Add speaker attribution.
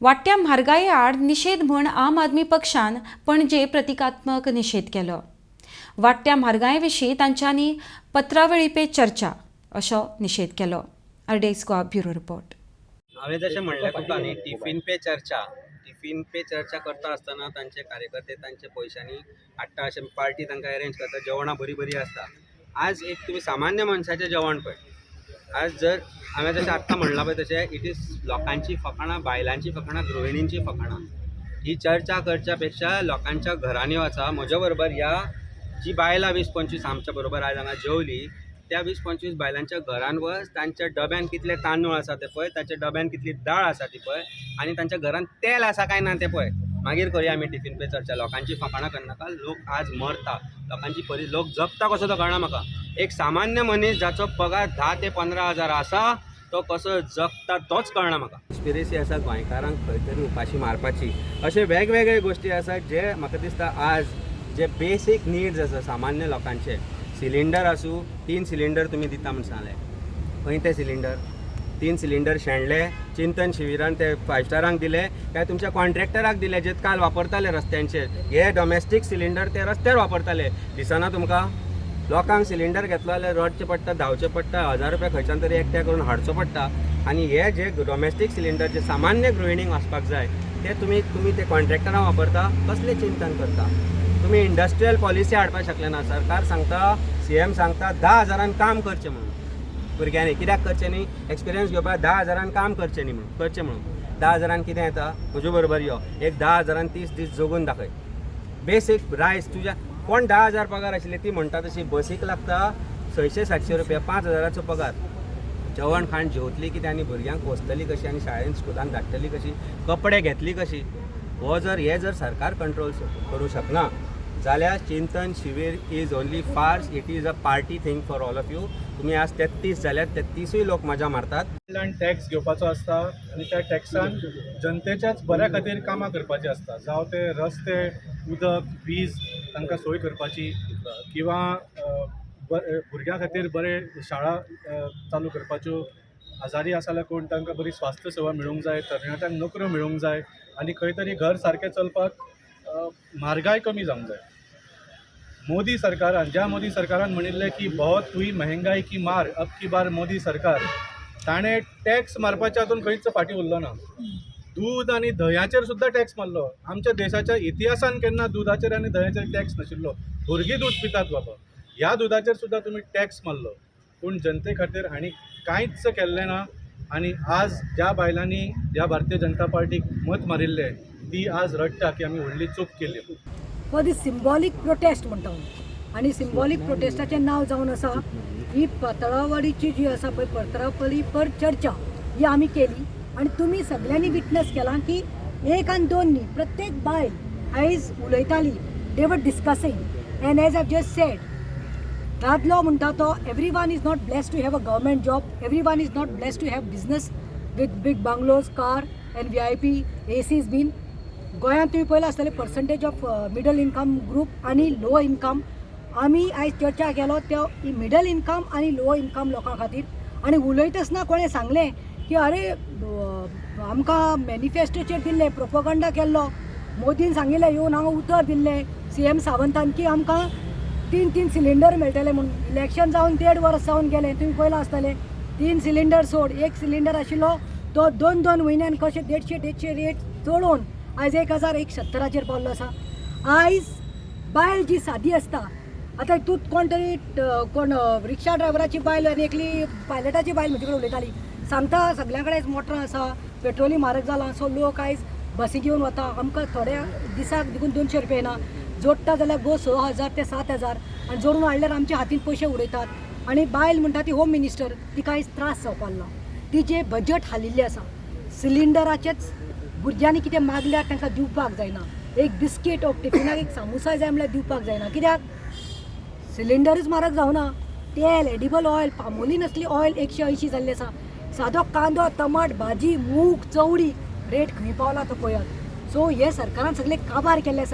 Speaker 1: वाडट्या म्हारगाये आड निशेध म्हूण आम आदमी पक्षान पणजे प्रतिकात्मक निशेध केलो. वाडट्या म्हारगाये विशीं तांच्यांनी पत्रावळी पे चर्चा अशो निशेध केलो. RDX Goa bureau report.
Speaker 2: हांवें जशें म्हणलें तुका न्ही, टिफीन पे चर्चा, टिफीन पे चर्चा करता आसतना तांचे कार्यकर्ते तांचे पयशांनी हाडटा अशें, पार्टी तांकां अरेंज करता, जेवणां बरीं बरीं आसता. आज एक तुमी सामान्य मनशाचें जेवण पळय. आज जर हांवें जशें आत्तां म्हणलां पळय तशें it is लोकांची फकाणां, बायलांची फकाणां, गृहिणींची फकाणां. ही चर्चा करच्या पेक्षा लोकांच्या घरांनी वचा. म्हज्या बरोबर ह्या जी बायलां 20-25 आमच्या बरोबर आयज हांगा जेवली, त्या 20-25 बायलांच्या घरान वच, तांच्या डब्यान कितले तांदूळ आसा ते पळय, तांच्या डब्यान कितली दाळ आसा ती पळय आनी तांच्या घरान तेल आसा काय ना तें पळय. मागीर करुया आमी टिफीन पे चर्चा. लोकांची फकाणां करनाका. लोक आज मरता, लोकांची परी लोक जगता कसो तो कळना म्हाका. एक सामान्य मनीस जाचो पगार 10 ते 15 हजार आसा, तो कसो जगता तोच कळना म्हाका. कॉन्स्पिरसी आसा गोंयकारांक खंय तरी उपाशी मारपाची. अशे वेगवेगळे गोश्टी आसात जे म्हाका दिसता आज जे बेसीक निड्स आसा सामान्य लोकांचे, सिलिंडर आसूं, तीन सिलिंडर तुमी दिता म्हूण सांगलें, खंय ते सिलिंडर? तीन सिलिंडर शेणले चिंतन शिबिरान. ते फायव स्टारांक दिले काय तुमच्या कॉन्ट्रॅक्टराक दिले, जे काल वापरताले रस्त्यांचेर? हे डोमेस्टीक सिलिंडर ते रस्त्यार वापरताले, दिसना तुमकां? लोकांक सिलिंडर घेतलो जाल्यार रडचें पडटा, धांवचें पडटा, 1000 रुपया खंयच्यान तरी एकठांय करून हाडचो पडटा. आनी हे जे डोमेस्टीक सिलिंडर जे सामान्य गृहिणींक वचपाक जाय, ते तुमी ते कॉन्ट्रॅक्टरां वापरता. कसलें चिंतन करता तुमी? इंडस्ट्रियल पॉलिसी हाडपाक शकले ना. सरकार सांगता, सीएम सांगता, 10 हजारान काम करचें म्हणून भुरग्यांनी. कित्याक करचें न्ही? एक्सपिरियन्स घेवपाक 10 हजारान काम करचें न्ही म्हणून, करचें म्हणून. 10 हजारान कितें येता? म्हजे बरोबर यो, एक 10 हजारान 30 दीस जगून दाखय. बेसीक रायस तुज्या कोण 10 हजार पगार आशिल्ली, ती म्हणटा तशी बसीक लागता 600-700 रुपया. 5 हजाराचो पगार, जेवण खाण जेवतली कितें आनी भुरग्यांक पोसतली कशी आनी शाळेन स्कुलान धाडटली कशी, कपडे घेतली कशी? हो जर हे जर सरकार कंट्रोल करूं शकना जाल्यार चिंतन शिबीर is only farce. It is a party thing for all of you. तुमी आज 33 जाल्यार 33ूय लोक मजा मारतात.
Speaker 3: कडल्यान टॅक्स घेवपाचो आसता आनी त्या टॅक्सान जनतेच्याच बऱ्या खातीर कामां करपाचीं आसता, जावं ते रस्ते, उदक, वीज तांकां सोय करपाची किंवा भुरग्यां खातीर बरे शाळा चालू करपाच्यो, आजारी आसा जाल्यार कोण तांकां बरी स्वास्थ सेवा मेळूंक जाय, तरणाट्यांक नोकऱ्यो मेळूंक जाय आनी खंय तरी घर सारकें चलपाक म्हारगाय कमी जावंक जाय. मोदी सरकारान, ज्या मोदी सरकारान म्हणिल्लें की "बहुत हुई महंगाई की मार, अब की बार मोदी सरकार", ताणें टॅक्स मारपाच्या हातून खंयच फाटीं उरलो ना. दूद आनी धंयाचेर सुद्दां टॅक्स मारलो. आमच्या देशाच्या इतिहासान केन्ना दुदाचेर आनी धंयाचेर टॅक्स नाशिल्लो. भुरगीं दूद पितात बाबा, ह्या दुदाचेर सुद्दां तुमी टॅक्स मारलो. पूण जनते खातीर हांणी कांयच केल्लें ना. आनी आज ज्या बायलांनी ह्या भारतीय जनता पार्टीक मत मारिल्लें, ती आज रडटा की आमी व्हडली चूक केली.
Speaker 4: फॉर the symbolic protest म्हणटा हांव. आनी सिंबॉलीक प्रोटेस्टाचें नांव जावन आसा ही पत्रावळीची जी आसा पळय, पत्रावळी पर चर्चा ही आमी केली. आनी तुमी सगल्यांनी विटनस केलां की एक आनी दोन न्ही, प्रत्येक बायल आयज उलयताली. They were discussing and as I just said, दादलो म्हणटा तो, everyone is not blessed to have a government job, everyone is not blessed to have business with big bungalows, car and VIP ACs बीन. गोंयांत तुमी पळयलां आसतलें, percentage of middle income group आनी low income. आमी आयज चर्चा केलो त्यो मिडल इनकम आनी लो इनकम लोकां खातीर. आनी उलयतासना कोणें सांगलें की अरे, आमकां मॅनिफेस्टोचेर दिल्लें, प्रोपोगंडा केल्लो, मोदीन सांगिल्लें, येवन हांगा उतर दिल्लें सी एम सावंतान की आमकां तीन तीन सिलिंडर मेळटले म्हणून. इलेक्शन जावन देड वर्स जावन गेलें, तुमी पळयलां आसतलें, तीन सिलिंडर सोड, एक सिलिंडर आशिल्लो तो दोन दोन म्हयन्यान कशें देडशे देडशे रेट चडोवन आयज 1170चेर पावल्लो आसा. आयज बायल जी सादी आसता, आतां तूं कोण तरी कोण रिक्षा ड्रायव्हराची बायल आनी एकली पायलटाची बायल म्हजे कडेन उलयताली. सांगता, सगळ्यां कडेन मोटरां आसा, पेट्रोलूय म्हारग जालां, सो लोक आयज बसी घेवन वता. आमकां थोड्या दिसाक देखून 200 रुपया येना, जोडटा जाल्यार गो 6 हजार ते 7 हजार आनी जोडून हाडल्यार आमच्या हातीन पयशे उडयतात. आनी बायल म्हणटा ती होम मिनिस्टर, तिका आयज त्रास जावपाक लागला. तिजें बजट हालिल्लें आसा सिलिंडराचेच. भुरग्यांनी कितें मागल्यार तांकां दिवपाक जायना. एक बिस्कीट ओ टिफिनाक एक सामोसा जाय म्हणल्यार दिवपाक जायना. कित्याक? सिलिंडरूच म्हारग जावना, तेल, एडिबल ऑयल, पामोलीन असली ऑयल 180 जाल्ली आसा. सादो कांदो, टमाट, भाजी, मूग, चवळी रेट खंय पावला तो पळयात. सो हे सरकारान सगळे काबार केल्ले आसा.